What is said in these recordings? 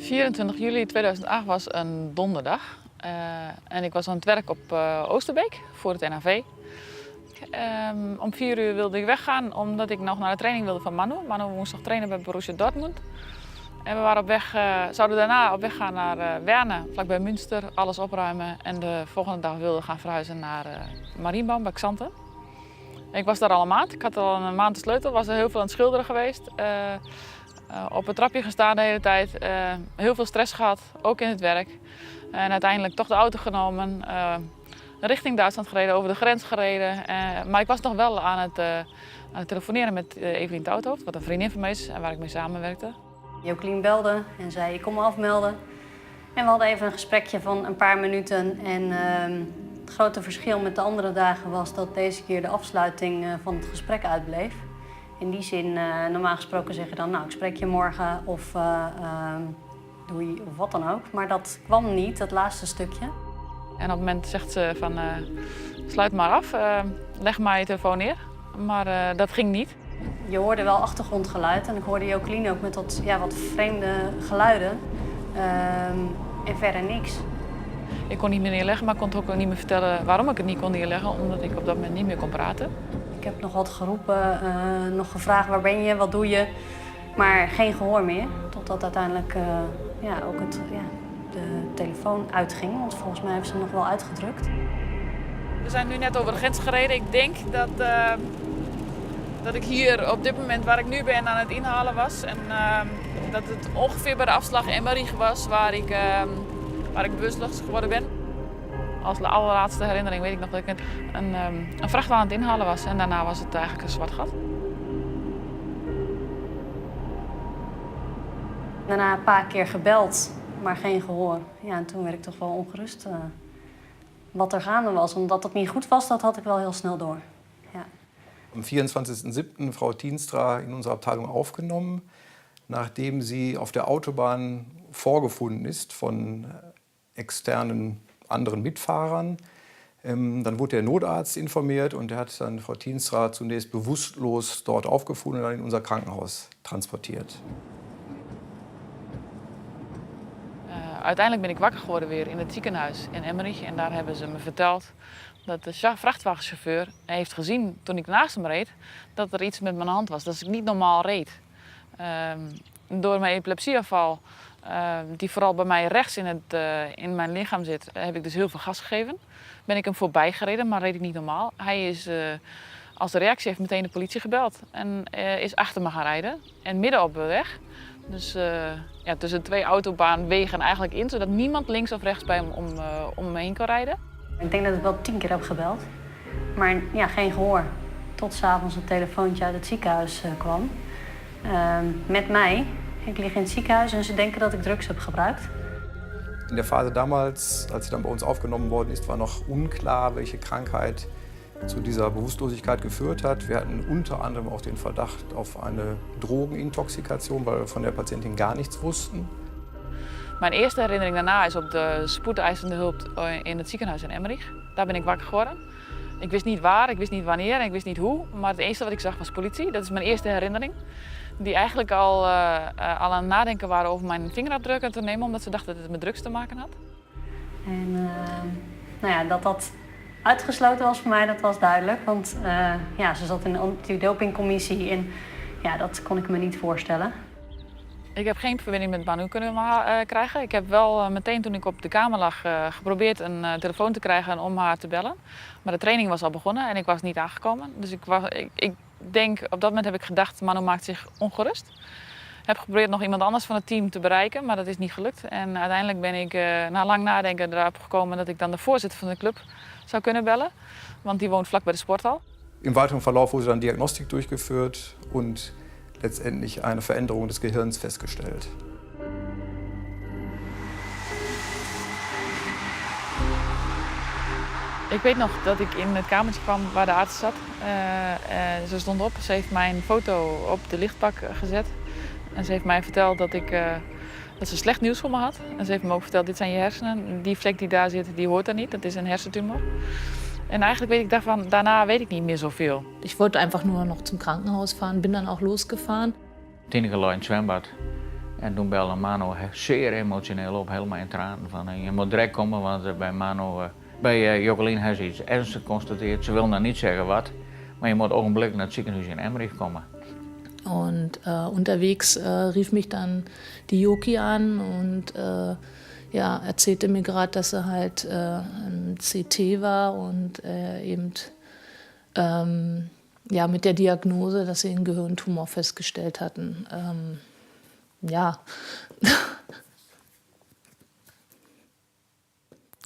24 juli 2008 was een donderdag. Uh, en ik was aan het werk op uh, Oosterbeek voor het NHV. Um, om 4 uur wilde ik weggaan omdat ik nog naar de training wilde van Manu. Manu moest nog trainen bij Borussia Dortmund. En we waren op weg, uh, zouden daarna op weg gaan naar uh, Werne, vlakbij Münster, alles opruimen. En de volgende dag wilden gaan verhuizen naar uh, Marienbaum bij Xanten. Ik was daar al een maand. Ik had al een maand de sleutel, was er heel veel aan het schilderen geweest. Op het trapje gestaan de hele tijd. Heel veel stress gehad, ook in het werk. En uiteindelijk toch de auto genomen, richting Duitsland gereden, over de grens gereden. Maar ik was nog wel aan het, aan het telefoneren met Evelien Touthoofd, wat een vriendin van mij is en waar ik mee samenwerkte. Jokelien belde en zei ik kom me afmelden. En we hadden even een gesprekje van een paar minuten. En uh, het grote verschil met de andere dagen was dat deze keer de afsluiting van het gesprek uitbleef. In die zin, uh, normaal gesproken zeggen dan, nou ik spreek je morgen of uh, doei of wat dan ook. Maar dat kwam niet, dat laatste stukje. En op het moment zegt ze van, sluit maar af, leg maar je telefoon neer. Maar dat ging niet. Je hoorde wel achtergrondgeluid en ik hoorde Jokelien ook met dat ja, wat vreemde geluiden. Um, en verder niks. Ik kon niet meer neerleggen, maar ik kon ook niet meer vertellen waarom ik het niet kon neerleggen, omdat ik op dat moment niet meer kon praten. Ik heb nog wat geroepen, uh, nog gevraagd waar ben je, wat doe je, maar geen gehoor meer. Totdat uiteindelijk uh, ja, ook het, ja, de telefoon uitging, want volgens mij hebben ze hem nog wel uitgedrukt. We zijn nu net over de grens gereden. Ik denk dat, uh, dat ik hier op dit moment waar ik nu ben aan het inhalen was. En uh, dat het ongeveer bij de afslag Emmerich was waar ik, uh, waar ik bewusteloos geworden ben. Als de allerlaatste herinnering weet ik nog dat ik een, een, een vrachtwagen aan het inhalen was. En daarna was het eigenlijk een zwart gat. Daarna een paar keer gebeld, maar geen gehoor. Ja, en toen werd ik toch wel ongerust uh, wat er gaande was. Omdat dat niet goed was, dat had ik wel heel snel door. Ja. Am 24.07. Frau Tienstra in unserer Abteilung aufgenommen, nachdem sie auf der Autobahn vorgefunden ist von externen anderen Mitfahrern. Ähm, dann wurde der Notarzt informiert und der hat dann Frau Tienstra zunächst bewusstlos dort aufgefunden und dann in unser Krankenhaus transportiert. Uh, uiteindelijk ben ik wakker geworden weer in het ziekenhuis in Emmerich. En daar hebben ze me verteld dat de vrachtwagenchauffeur heeft gezien toen ik naast hem reed, dat er iets met mijn hand was. Dat ik niet normaal reed. Uh, door mijn epilepsieafval, uh, die vooral bij mij rechts in, het, uh, in mijn lichaam zit, heb ik dus heel veel gas gegeven. Ben ik hem voorbij gereden, maar reed ik niet normaal. Hij is, uh, als de reactie heeft meteen de politie gebeld en is achter me gaan rijden. En midden op de weg. Dus ja, tussen twee autobaanwegen eigenlijk in, zodat niemand links of rechts bij hem om, om me heen kan rijden. Ik denk dat ik wel 10 keer heb gebeld, maar ja, geen gehoor. Tot 's avonds een telefoontje uit het ziekenhuis kwam. Uh, met mij. Ik lig in het ziekenhuis en ze denken dat ik drugs heb gebruikt. In der Phase damals, als sie dann bei uns aufgenommen worden ist, war noch unklar, welche Krankheit zu dieser Bewusstlosigkeit geführt hat. Wir hatten unter anderem auch den Verdacht auf eine Drogenintoxikation, weil wir von der Patientin gar nichts wussten. Mijn eerste herinnering daarna is op de spoedeisende hulp in het ziekenhuis in Emmerich. Daar ben ik wakker geworden. Ik wist niet waar, ik wist niet wanneer en ik wist niet hoe. Maar het eerste wat ik zag was politie. Dat is mijn eerste herinnering. Die eigenlijk al, uh, uh, al aan het nadenken waren over mijn vingerafdrukken te nemen, omdat ze dachten dat het met drugs te maken had. En uh, nou ja, dat dat uitgesloten was voor mij, dat was duidelijk. Want ja, ze zat in de antidopingcommissie en ja, dat kon ik me niet voorstellen. Ik heb geen verbinding met Manu kunnen uh, krijgen. Ik heb wel uh, meteen toen ik op de kamer lag uh, geprobeerd een telefoon te krijgen om haar te bellen. Maar de training was al begonnen en ik was niet aangekomen. Dus ik, was, ik, ik denk, op dat moment heb ik gedacht, Manu maakt zich ongerust. Ik heb geprobeerd nog iemand anders van het team te bereiken, maar dat is niet gelukt. En uiteindelijk ben ik na lang nadenken erop gekomen dat ik dan de voorzitter van de club zou kunnen bellen. Want die woont vlak bij de sporthal. Im weiteren Verlauf wurde dann Diagnostik durchgeführt und letztendlich eine Veränderung des Gehirns festgestellt. Ik weet nog dat ik in het kamertje kwam waar de arts zat. Uh, uh, ze stond op, ze heeft mijn foto op de lichtbak gezet. En ze heeft mij verteld dat, ik, uh, dat ze slecht nieuws voor me had. En ze heeft me ook verteld, dit zijn je hersenen. Die vlek die daar zit, die hoort daar niet. Dat is een hersentumor. En eigenlijk weet ik daarvan, daarna weet ik niet meer zoveel. Ich wollte einfach nur noch zum Krankenhaus fahren, bin dann auch losgefahren. Tineke lei yn it swimbad. En toen belde Mano zeer emotioneel op, helemaal in tranen. Van, je moet direct komen, want bij Mano, bij Jockeline heeft ze iets ernstigs geconstateerd. Ze wil nog niet zeggen wat, maar je moet ogenblikkelijk naar het ziekenhuis in Emmerich komen. Und unterwegs rief mich dann die Joki an und ja, erzählte mir gerade, dass sie halt im CT war und eben ja, mit der Diagnose, dass sie einen Gehirntumor festgestellt hatten. Ja.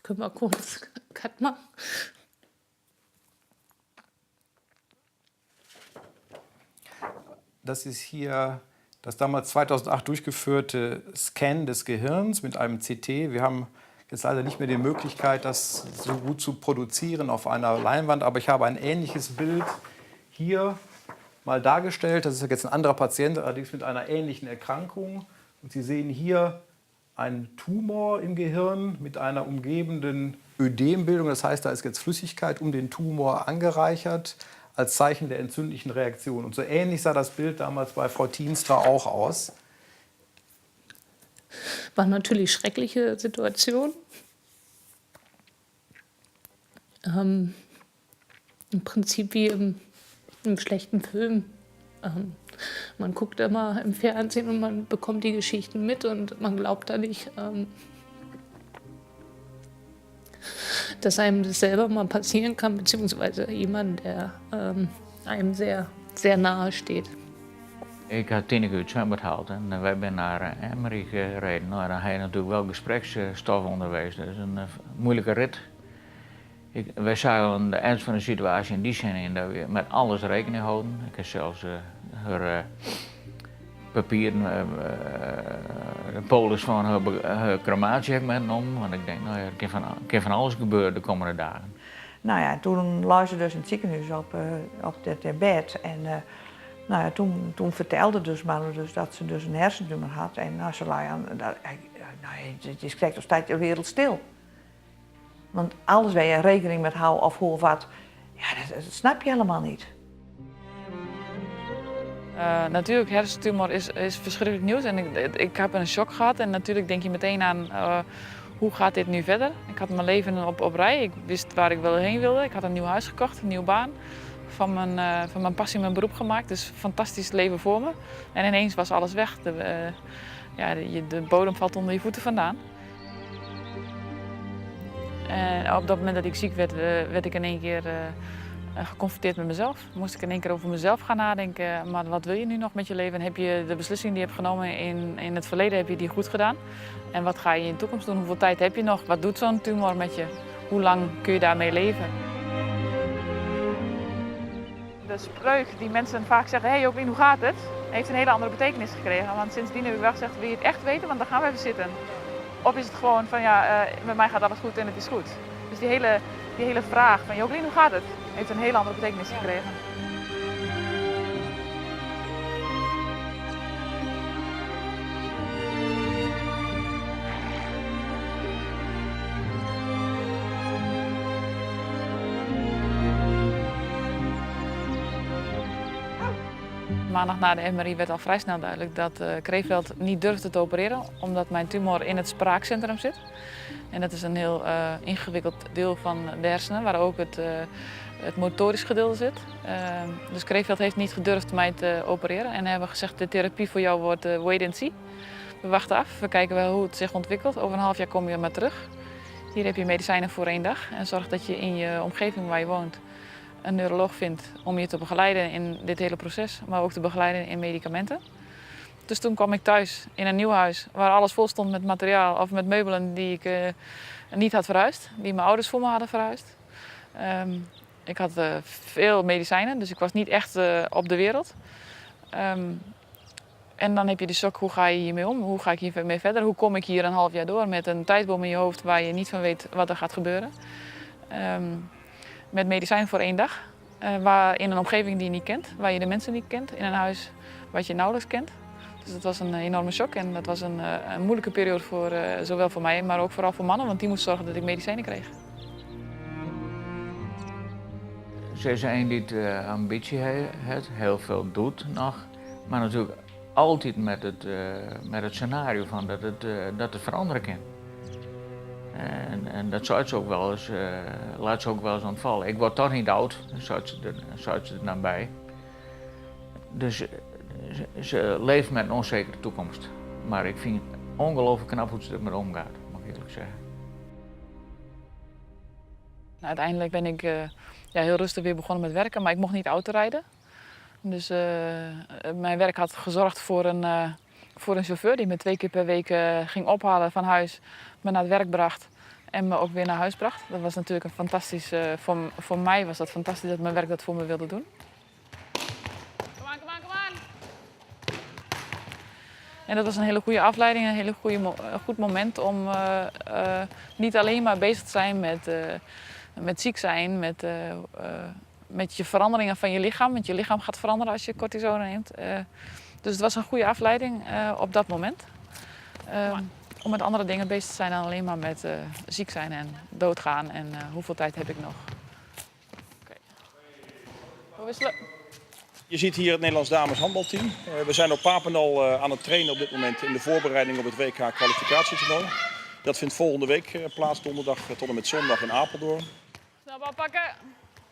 Können wir kurz Cut machen? Das ist hier das damals 2008 durchgeführte Scan des Gehirns mit einem CT. Wir haben jetzt leider nicht mehr die Möglichkeit, das so gut zu produzieren auf einer Leinwand, aber ich habe ein ähnliches Bild hier mal dargestellt. Das ist jetzt ein anderer Patient, allerdings mit einer ähnlichen Erkrankung. Und Sie sehen hier einen Tumor im Gehirn mit einer umgebenden Ödembildung. Das heißt, da ist jetzt Flüssigkeit um den Tumor angereichert als Zeichen der entzündlichen Reaktion. Und so ähnlich sah das Bild damals bei Frau Tienstra auch aus. War natürlich schreckliche Situation. Im Prinzip wie im schlechten Film. Man guckt immer im Fernsehen und man bekommt die Geschichten mit und man glaubt da nicht, dass einem das selber mal passieren kann, beziehungsweise jemand, der einem sehr, sehr nahe steht. Ik had Tineke uit het zwembad gehaald en wij zijn naar Emmerich gereden. Nou, dan heb je natuurlijk wel gespreksstof onderwees. Dat is een moeilijke rit. Wij zagen de ernst van de situatie in die zin in dat we met alles rekening houden. Ik heb zelfs haar papieren, de polis van haar crematie heb ik metnommen. Want ik denk, nou ja, er kan van alles gebeuren de komende dagen. Nou ja, toen lag ze dus in het ziekenhuis op het bed. En nou ja, toen vertelde dus Manu dus dat ze dus een hersentumor had. En nou, ze lag aan, dat, hij, nou, het is gek, staat de wereld stil. Want alles waar je rekening met houdt of hoe of wat, ja, dat snap je helemaal niet. Natuurlijk, hersentumor is verschrikkelijk nieuws en ik heb een shock gehad. En natuurlijk denk je meteen aan hoe gaat dit nu verder? Ik had mijn leven op rij, ik wist waar ik wel heen wilde. Ik had een nieuw huis gekocht, een nieuwe baan. Van mijn passie mijn beroep gemaakt, dus fantastisch leven voor me. En ineens was alles weg. De bodem valt onder je voeten vandaan. En op dat moment dat ik ziek werd, werd ik in één keer geconfronteerd met mezelf. Moest ik in één keer over mezelf gaan nadenken. Maar wat wil je nu nog met je leven? En heb je de beslissing die je hebt genomen in het verleden, heb je die goed gedaan? En wat ga je in de toekomst doen? Hoeveel tijd heb je nog? Wat doet zo'n tumor met je? Hoe lang kun je daarmee leven? De spreuk die mensen vaak zeggen, hey Jockeline, hoe gaat het? Heeft een hele andere betekenis gekregen. Want sindsdien heb ik wel gezegd, wil je het echt weten? Want dan gaan we even zitten. Of is het gewoon van, ja, met mij gaat alles goed en het is goed. Dus die hele vraag van, Jockeline, hoe gaat het? Heeft een hele andere betekenis gekregen. Maandag na de MRI werd al vrij snel duidelijk dat Krefeld niet durfde te opereren, omdat mijn tumor in het spraakcentrum zit. En dat is een heel ingewikkeld deel van de hersenen, waar ook het motorisch gedeelte zit. Dus Krefeld heeft niet gedurfd mij te opereren en hebben gezegd, de therapie voor jou wordt wait and see. We wachten af, we kijken wel hoe het zich ontwikkelt. Over een half jaar kom je maar terug. Hier heb je medicijnen voor 1 dag en zorg dat je in je omgeving waar je woont een neuroloog vindt om je te begeleiden in dit hele proces, maar ook te begeleiden in medicamenten. Dus toen kwam ik thuis in een nieuw huis waar alles vol stond met materiaal of met meubelen die ik niet had verhuisd, die mijn ouders voor me hadden verhuisd. Ik had veel medicijnen, dus ik was niet echt op de wereld. En dan heb je de shock, hoe ga je hiermee om? Hoe ga ik hiermee verder? Hoe kom ik hier een half jaar door met een tijdbom in je hoofd waar je niet van weet wat er gaat gebeuren? Met medicijn voor 1 dag, waar in een omgeving die je niet kent, waar je de mensen niet kent, in een huis wat je nauwelijks kent. Dus dat was een enorme shock en dat was een moeilijke periode zowel voor mij, maar ook vooral voor mannen, want die moest zorgen dat ik medicijnen kreeg. Ze is een die het ambitie heeft, heel veel doet nog, maar natuurlijk Altyd met it, met it scenario fan dat it, dat it feranderje kin. En, en dat seit se ook wel eens, laat ze ook wel eens ontvallen. Ik word toch niet oud, seit se der dan by. Dus se leeft met een onzekere toekomst. Maar ik vind het ongelooflijk knap hoe ze ermee omgaat, moet ik eerlijk zeggen. Uiteindelijk ben ik ja, heel rustig weer begonnen met werken, maar ik mocht niet autorijden. Dus mijn werk had gezorgd voor een chauffeur die me 2 keer per week ging ophalen van huis, me naar het werk bracht en me ook weer naar huis bracht. Dat was natuurlijk een fantastisch, voor mij was dat fantastisch dat mijn werk dat voor me wilde doen. Kom aan, kom aan, kom aan! En dat was een hele goede afleiding, een hele goede goed moment om niet alleen maar bezig te zijn met ziek zijn, met je veranderingen van je lichaam. Want je lichaam gaat veranderen als je cortisone neemt. Dus het was een goede afleiding op dat moment. Om met andere dingen bezig te zijn dan alleen maar met ziek zijn en doodgaan en hoeveel tijd heb ik nog. Oké. We wisselen. Je ziet hier het Nederlands dames handbalteam. We zijn op Papendal aan het trainen op dit moment in de voorbereiding op het WK kwalificatietoernooi. Dat vindt volgende week plaats, donderdag tot en met zondag in Apeldoorn. Snel bal pakken.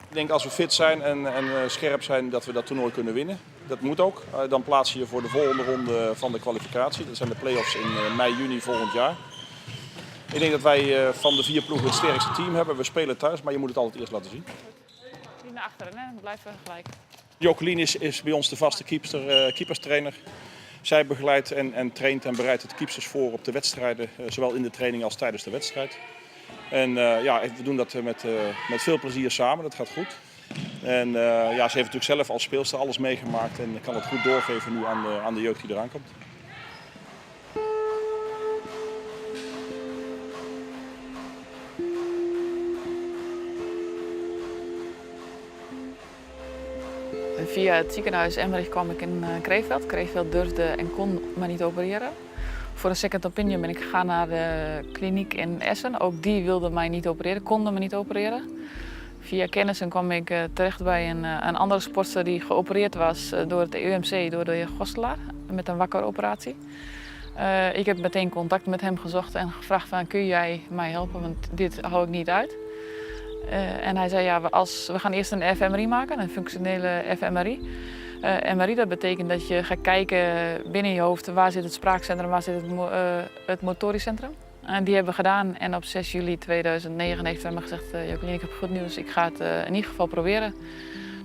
Ik denk als we fit zijn en scherp zijn dat we dat toernooi kunnen winnen. Dat moet ook. Dan plaats je je voor de volgende ronde van de kwalificatie. Dat zijn de play-offs in mei, juni volgend jaar. Ik denk dat wij van de 4 ploegen het sterkste team hebben. We spelen thuis, maar je moet het altijd eerst laten zien. Niet naar achteren, hè? We blijven gelijk. Jokelien is bij ons de vaste keeperstrainer. Zij begeleidt en traint en bereidt het keepsters voor op de wedstrijden, zowel in de training als tijdens de wedstrijd. En we doen dat met veel plezier samen, dat gaat goed. En ze heeft natuurlijk zelf als speelster alles meegemaakt en kan het goed doorgeven nu aan de jeugd die eraan komt. Via het ziekenhuis Emmerich kwam ik in Krefeld. Krefeld durfde en kon me niet opereren. Voor een second opinion ben ik gegaan naar de kliniek in Essen. Ook die wilde mij niet opereren, konden me niet opereren. Via kennissen kwam ik terecht bij een andere sportster die geopereerd was door het UMC, door de heer Gostelaar, met een wakkeroperatie. Ik heb meteen contact met hem gezocht en gevraagd van, kun jij mij helpen, want dit hou ik niet uit. En hij zei, ja, we gaan eerst een fMRI maken, een functionele fMRI. MRI, dat betekent dat je gaat kijken binnen je hoofd, waar zit het spraakcentrum, waar zit het motorisch centrum. En die hebben we gedaan en op 6 juli 2009 heeft hij me gezegd, Jokelien, ik heb goed nieuws, ik ga het in ieder geval proberen.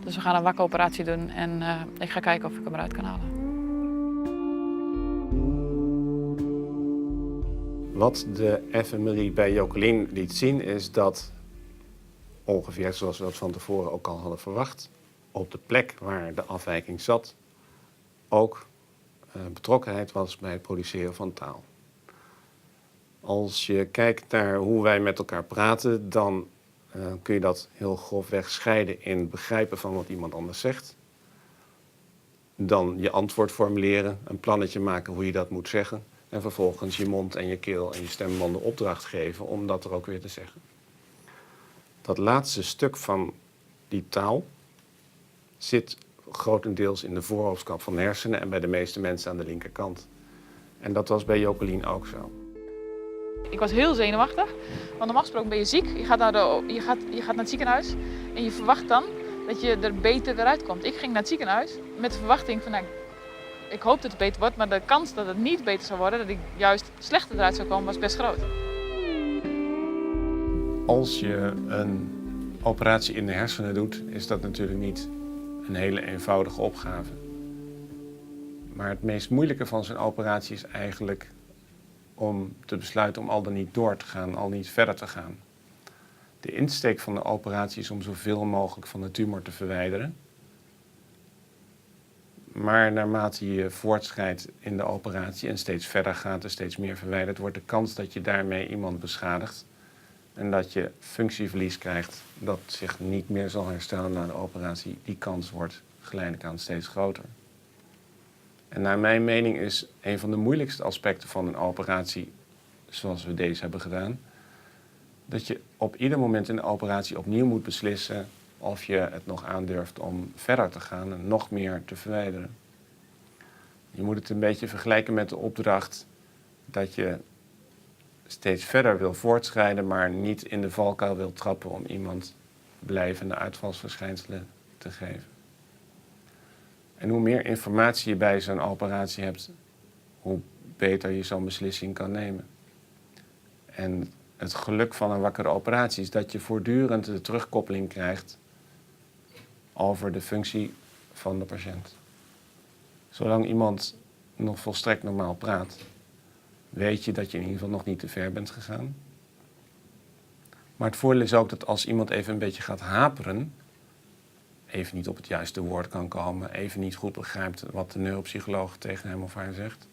Dus we gaan een wakkeroperatie doen en ik ga kijken of ik hem eruit kan halen. Wat de fMRI bij Jokelien liet zien is dat, ongeveer zoals we dat van tevoren ook al hadden verwacht, op de plek waar de afwijking zat, ook betrokkenheid was bij het produceren van taal. Als je kijkt naar hoe wij met elkaar praten, dan kun je dat heel grofweg scheiden in begrijpen van wat iemand anders zegt. Dan je antwoord formuleren, een plannetje maken hoe je dat moet zeggen. En vervolgens je mond en je keel en je stembanden opdracht geven om dat er ook weer te zeggen. Dat laatste stuk van die taal zit grotendeels in de voorhoofdkap van de hersenen en bij de meeste mensen aan de linkerkant. En dat was bij Jokelien ook zo. Ik was heel zenuwachtig, want normaal gesproken ben je ziek. Je gaat naar het ziekenhuis en je verwacht dan dat je er beter weer uitkomt. Ik ging naar het ziekenhuis met de verwachting van, ik hoop dat het beter wordt, maar de kans dat het niet beter zou worden, dat ik juist slechter eruit zou komen, was best groot. Als je een operatie in de hersenen doet, is dat natuurlijk niet een hele eenvoudige opgave. Maar het meest moeilijke van zo'n operatie is eigenlijk om te besluiten om al dan niet door te gaan, al niet verder te gaan. De insteek van de operatie is om zoveel mogelijk van de tumor te verwijderen. Maar naarmate je voortschrijdt in de operatie en steeds verder gaat en steeds meer verwijdert, wordt de kans dat je daarmee iemand beschadigt en dat je functieverlies krijgt dat zich niet meer zal herstellen na de operatie, die kans wordt geleidelijk aan steeds groter. En naar mijn mening is een van de moeilijkste aspecten van een operatie, zoals we deze hebben gedaan, dat je op ieder moment in de operatie opnieuw moet beslissen of je het nog aandurft om verder te gaan en nog meer te verwijderen. Je moet het een beetje vergelijken met de opdracht dat je steeds verder wil voortschrijden, maar niet in de valkuil wil trappen om iemand blijvende uitvalsverschijnselen te geven. En hoe meer informatie je bij zo'n operatie hebt, hoe beter je zo'n beslissing kan nemen. En het geluk van een wakkere operatie is dat je voortdurend de terugkoppeling krijgt over de functie van de patiënt. Zolang iemand nog volstrekt normaal praat, weet je dat je in ieder geval nog niet te ver bent gegaan. Maar het voordeel is ook dat als iemand even een beetje gaat haperen, even niet op het juiste woord kan komen, even niet goed begrijpt wat de neuropsycholoog tegen hem of haar zegt,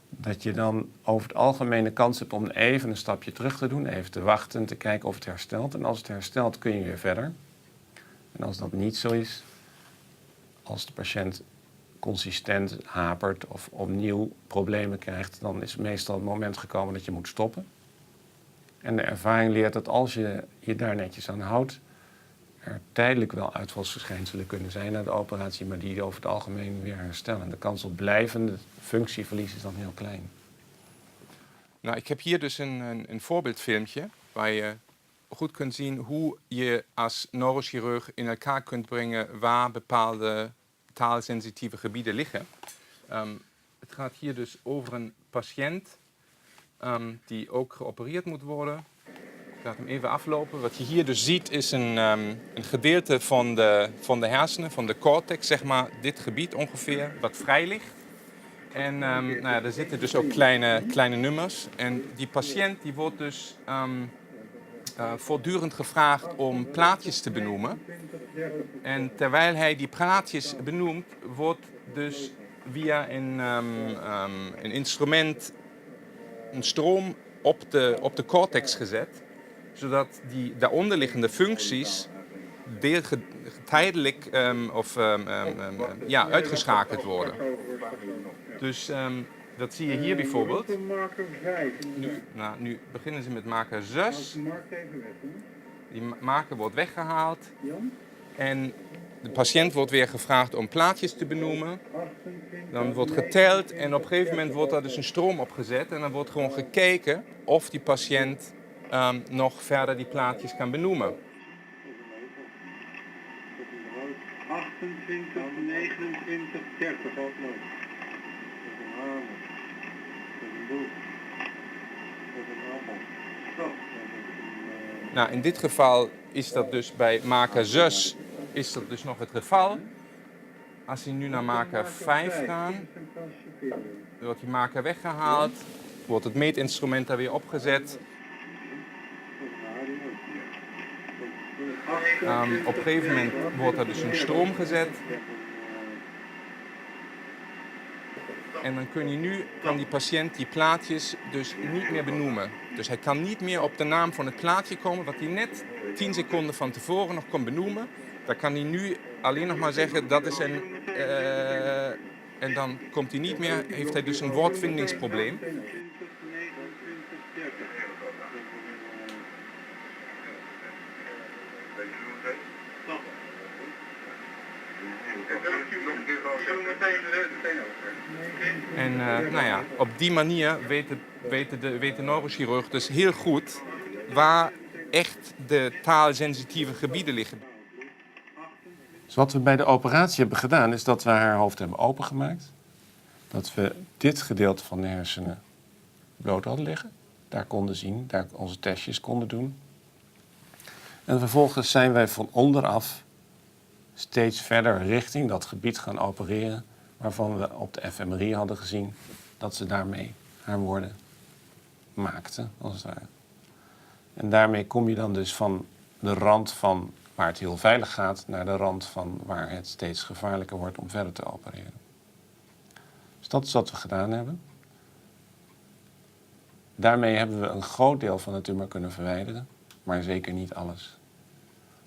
dat je dan over het algemeen de kans hebt om even een stapje terug te doen, even te wachten en te kijken of het herstelt. En als het herstelt kun je weer verder. En als dat niet zo is, als de patiënt consistent hapert of opnieuw problemen krijgt, dan is meestal het moment gekomen dat je moet stoppen. En de ervaring leert dat als je je daar netjes aan houdt, er tijdelijk wel uitvalsverschijnselen kunnen zijn na de operatie, maar die over het algemeen weer herstellen. De kans op blijvende functieverlies is dan heel klein. Nou, ik heb hier dus een voorbeeldfilmpje waar je goed kunt zien hoe je als neurochirurg in elkaar kunt brengen waar bepaalde taalsensitieve gebieden liggen. Het gaat hier dus over een patiënt die ook geopereerd moet worden. Ik laat hem even aflopen. Wat je hier dus ziet is een gedeelte van de hersenen, van de cortex, zeg maar, dit gebied ongeveer, wat vrij ligt. En nou ja, er zitten dus ook kleine, kleine nummers. En die patiënt die wordt dus voortdurend gevraagd om plaatjes te benoemen. En terwijl hij die plaatjes benoemt, wordt dus via een instrument een stroom op de cortex gezet, zodat die daaronderliggende functies deel, tijdelijk of, ja, uitgeschakeld worden. Dus dat zie je hier bijvoorbeeld. Nu, nou, nu beginnen ze met marker 6. Die marker wordt weggehaald. En de patiënt wordt weer gevraagd om plaatjes te benoemen. Dan wordt geteld en op een gegeven moment wordt daar dus een stroom op gezet. En dan wordt gewoon gekeken of die patiënt nog verder die plaatjes kan benoemen. 28, 29, 30. Dat is een hamer. Dat is een boek. Dat is een appel. Zo. Nou, in dit geval is dat dus bij marker 6 is dat dus nog het geval. Als hij nu naar marker 5 gaan, wordt die marker weggehaald, wordt het meetinstrument daar weer opgezet. Op een gegeven moment wordt er dus een stroom gezet. En dan kun je nu, kan die patiënt die plaatjes dus niet meer benoemen. Dus hij kan niet meer op de naam van het plaatje komen wat hij net 10 seconden van tevoren nog kon benoemen. Daar kan hij nu alleen nog maar zeggen dat is een. En dan komt hij niet meer, heeft hij dus een woordvindingsprobleem. En nou ja, op die manier weet de neurochirurg dus heel goed waar echt de taalsensitieve gebieden liggen. Dus wat we bij de operatie hebben gedaan, is dat we haar hoofd hebben opengemaakt. Dat we dit gedeelte van de hersenen bloot hadden liggen. Daar konden zien, daar onze testjes konden doen. En vervolgens zijn wij van onderaf steeds verder richting dat gebied gaan opereren waarvan we op de fMRI hadden gezien dat ze daarmee haar woorden maakte, als het ware. En daarmee kom je dan dus van de rand van waar het heel veilig gaat naar de rand van waar het steeds gevaarlijker wordt om verder te opereren. Dus dat is wat we gedaan hebben. Daarmee hebben we een groot deel van de tumor kunnen verwijderen, maar zeker niet alles.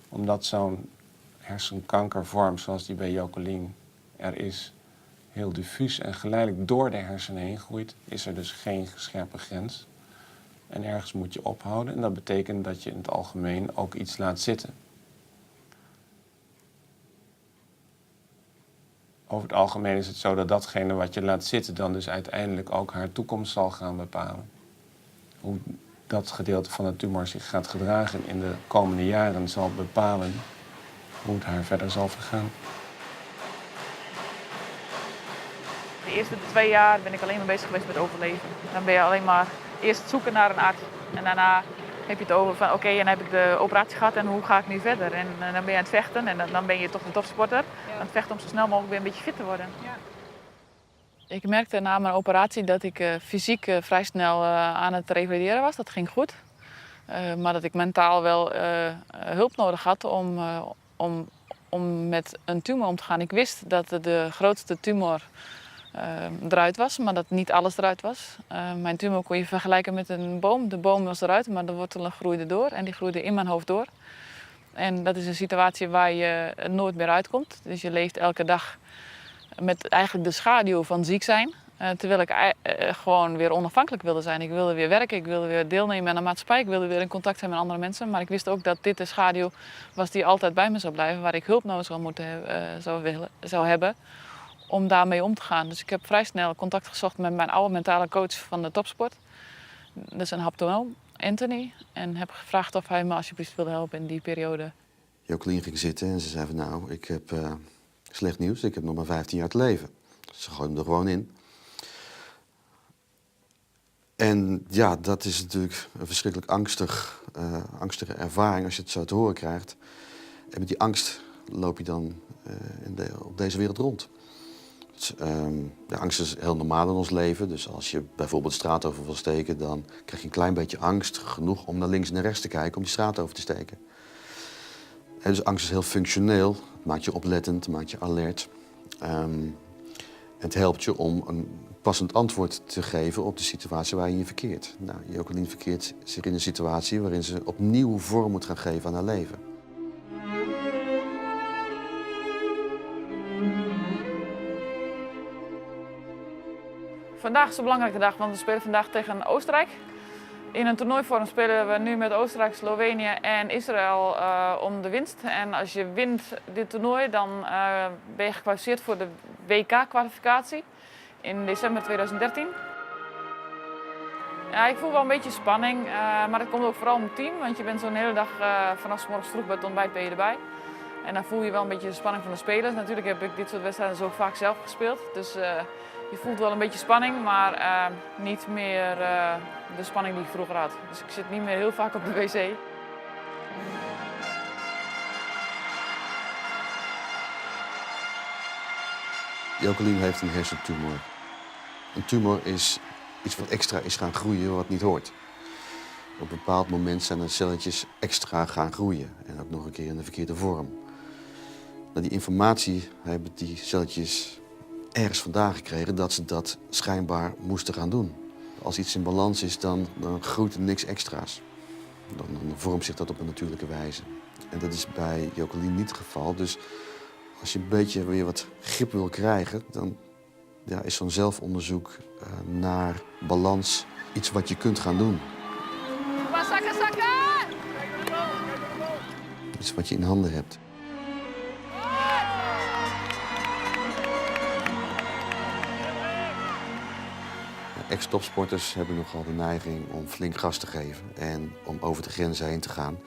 Omdat zo'n hersenkankervorm zoals die bij Jokelien er is, heel diffuus en geleidelijk door de hersenen heen groeit, is er dus geen scherpe grens. En ergens moet je ophouden en dat betekent dat je in het algemeen ook iets laat zitten. Over het algemeen is het zo dat datgene wat je laat zitten dan dus uiteindelijk ook haar toekomst zal gaan bepalen. Hoe dat gedeelte van de tumor zich gaat gedragen in de komende jaren zal bepalen hoe het haar verder zal vergaan. De eerste 2 jaar ben ik alleen maar bezig geweest met overleven. Dan ben je alleen maar eerst zoeken naar een arts en daarna heb je het over van oké, en dan heb ik de operatie gehad en hoe ga ik nu verder? En dan ben je aan het vechten en dan ben je toch de topsporter. Aan het vechten om zo snel mogelijk weer een beetje fit te worden. Ik merkte na mijn operatie dat ik fysiek vrij snel aan het revalideren was. Dat ging goed. Maar dat ik mentaal wel hulp nodig had om met een tumor om te gaan. Ik wist dat de grootste tumor eruit was, maar dat niet alles eruit was. Mijn tumor kon je vergelijken met een boom. De boom was eruit, maar de wortelen groeiden door en die groeiden in mijn hoofd door. En dat is een situatie waar je nooit meer uitkomt. Dus je leeft elke dag met eigenlijk de schaduw van ziek zijn. Terwijl ik gewoon weer onafhankelijk wilde zijn. Ik wilde weer werken, ik wilde weer deelnemen aan de maatschappij. Ik wilde weer in contact zijn met andere mensen. Maar ik wist ook dat dit de schaduw was die altijd bij me zou blijven. Waar ik hulp nodig zou, moeten zou willen, zou hebben om daarmee om te gaan. Dus ik heb vrij snel contact gezocht met mijn oude mentale coach van de topsport. Dat is een haptonoom, Anthony. En heb gevraagd of hij me alsjeblieft wilde helpen in die periode. Jokelien ging zitten en ze zei van nou, ik heb slecht nieuws, ik heb nog maar 15 jaar te leven. Ze gooide hem er gewoon in. En dat is natuurlijk een verschrikkelijk angstige ervaring als je het zo te horen krijgt. En met die angst loop je dan op deze wereld rond. Dus de angst is heel normaal in ons leven. Dus als je bijvoorbeeld de straat over wil steken, dan krijg je een klein beetje angst, genoeg om naar links en naar rechts te kijken om die straat over te steken. En dus angst is heel functioneel. Het maakt je oplettend, het maakt je alert. Het helpt je om een passend antwoord te geven op de situatie waarin je verkeert. Jokelien verkeert zich in een situatie waarin ze opnieuw vorm moet gaan geven aan haar leven. Vandaag is een belangrijke dag, want we spelen vandaag tegen Oostenrijk. In een toernooivorm spelen we nu met Oostenrijk, Slovenië en Israël om de winst. En als je wint dit toernooi, dan ben je gekwalificeerd voor de W K-kwalificatie in december 2013. Ik voel wel een beetje spanning, maar dat komt ook vooral om het team. Want je bent zo'n hele dag vanaf 's morgens vroeg bij het ontbijt ben je erbij. En dan voel je wel een beetje de spanning van de spelers. Natuurlijk heb ik dit soort wedstrijden zo vaak zelf gespeeld. Dus je voelt wel een beetje spanning, maar niet meer de spanning die ik vroeger had. Dus ik zit niet meer heel vaak op de wc. Jokelien heeft een hersentumor. Een tumor is iets wat extra is gaan groeien, wat niet hoort. Op een bepaald moment zijn er celletjes extra gaan groeien. En ook nog een keer in de verkeerde vorm. Die informatie hebben die celletjes ergens vandaan gekregen dat ze dat schijnbaar moesten gaan doen. Als iets in balans is, dan groeit er niks extra's. Dan vormt zich dat op een natuurlijke wijze. En dat is bij Jokelien niet het geval. Dus als je een beetje weer wat grip wil krijgen, dan is zo'n zelfonderzoek naar balans iets wat je kunt gaan doen. Iets wat je in handen hebt. Ex-topsporters hebben nogal de neiging om flink gas te geven en om over de grenzen heen te gaan.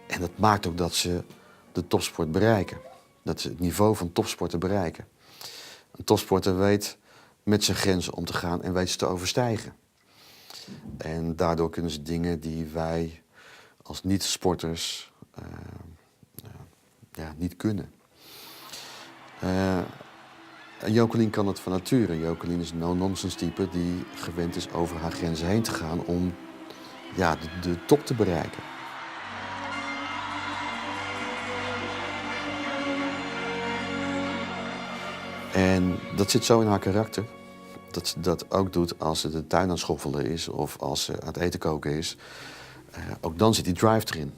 En dat maakt ook dat ze de topsport bereiken. Dat ze het niveau van topsporter bereiken. Een topsporter weet met zijn grenzen om te gaan en weet ze te overstijgen. En daardoor kunnen ze dingen die wij als niet-sporters niet kunnen. En Jokelien kan het van nature. Jokelien is een no-nonsense type die gewend is over haar grenzen heen te gaan om de top te bereiken. En dat zit zo in haar karakter, dat ze dat ook doet als ze de tuin aan het schoffelen is of als ze aan het eten koken is. Ook dan zit die drive erin.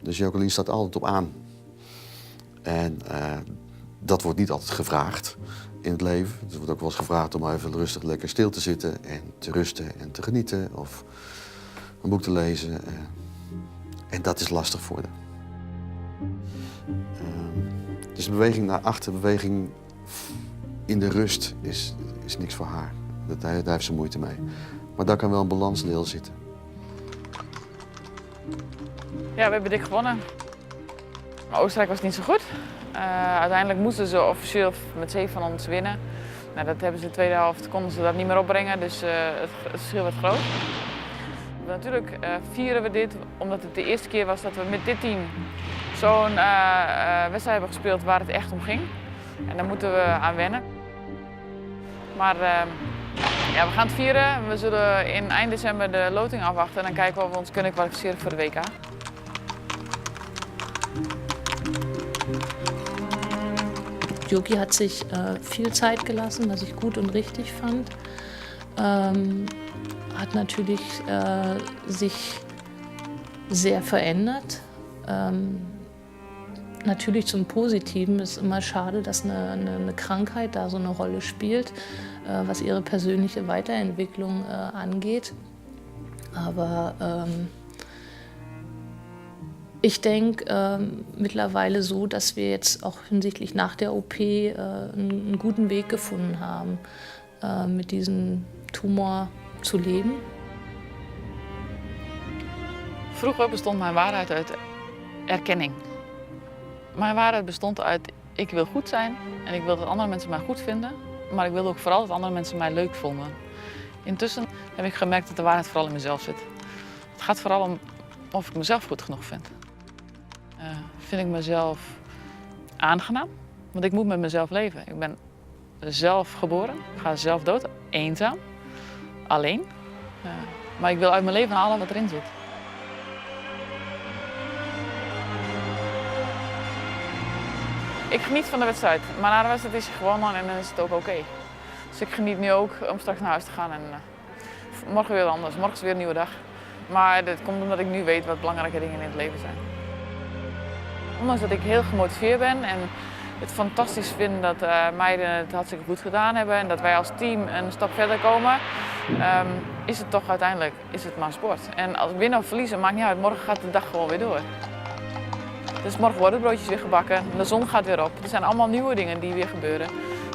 Dus Jokelien staat altijd op aan. En dat wordt niet altijd gevraagd in het leven. Het wordt ook wel eens gevraagd om even rustig lekker stil te zitten en te rusten en te genieten of een boek te lezen. En dat is lastig voor haar. Dus de beweging naar achter, beweging In de rust is, is niks voor haar. Dat, daar, daar heeft ze moeite mee. Maar daar kan wel een balansdeel zitten. Ja, we hebben dik gewonnen. Maar Oostenrijk was niet zo goed. Uh, uiteindelijk moesten ze officieel met 7 van ons winnen. Nou, dat hebben ze de tweede helft, konden ze dat niet meer opbrengen, dus uh, het, het verschil werd groot. Natuurlijk uh, vieren we dit omdat het de eerste keer was dat we met dit team zo'n wedstrijd hebben gespeeld waar het echt om ging. En daar moeten we aan wennen. Maar ja, we gaan het vieren. We zullen in eind december de loting afwachten en dan kijken of we ons kunnen kwalificeren voor de WK. Yoki hat sich äh, viel Zeit gelassen, was ich gut und richtig fand. Ähm, hat natürlich äh, sich sehr verändert. Ähm, natürlich zum Positiven ist immer schade, dass eine, eine, eine Krankheit da so eine Rolle spielt, äh, was ihre persönliche Weiterentwicklung äh, angeht. Aber ähm, ich denke ähm, mittlerweile so, dass wir jetzt auch hinsichtlich nach der OP äh, einen, einen guten Weg gefunden haben, äh, mit diesem Tumor zu leben. Vroeger bestond mijn waarheid uit erkenning. Mijn waarheid bestond uit ik wil goed zijn en ik wil dat andere mensen mij goed vinden, maar ik wilde ook vooral dat andere mensen mij leuk vonden. Intussen heb ik gemerkt dat de waarheid vooral in mezelf zit. Het gaat vooral om of ik mezelf goed genoeg vind. Uh, vind ik mezelf aangenaam? Want ik moet met mezelf leven. Ik ben zelf geboren, ik ga zelf dood, eenzaam, alleen. Uh, maar ik wil uit mijn leven halen wat erin zit. Ik geniet van de wedstrijd, maar na de wedstrijd is hij gewonnen en dan is het ook oké. Okay. Dus ik geniet nu ook om straks naar huis te gaan en uh, morgen weer anders. Morgen is weer een nieuwe dag. Maar dat komt omdat ik nu weet wat belangrijke dingen in het leven zijn. Ondanks dat ik heel gemotiveerd ben en het fantastisch vind dat uh, meiden het hartstikke goed gedaan hebben en dat wij als team een stap verder komen, um, is het toch uiteindelijk is het maar sport. En als winnen of verliezen maakt niet uit, morgen gaat de dag gewoon weer door. Dus morgen worden broodjes weer gebakken, de zon gaat weer op. Er zijn allemaal nieuwe dingen die weer gebeuren.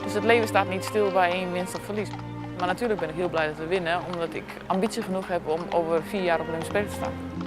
Dus het leven staat niet stil bij één winst of verlies. Maar natuurlijk ben ik heel blij dat we winnen, omdat ik ambitie genoeg heb om over 4 jaar op Olympische Spelen te staan.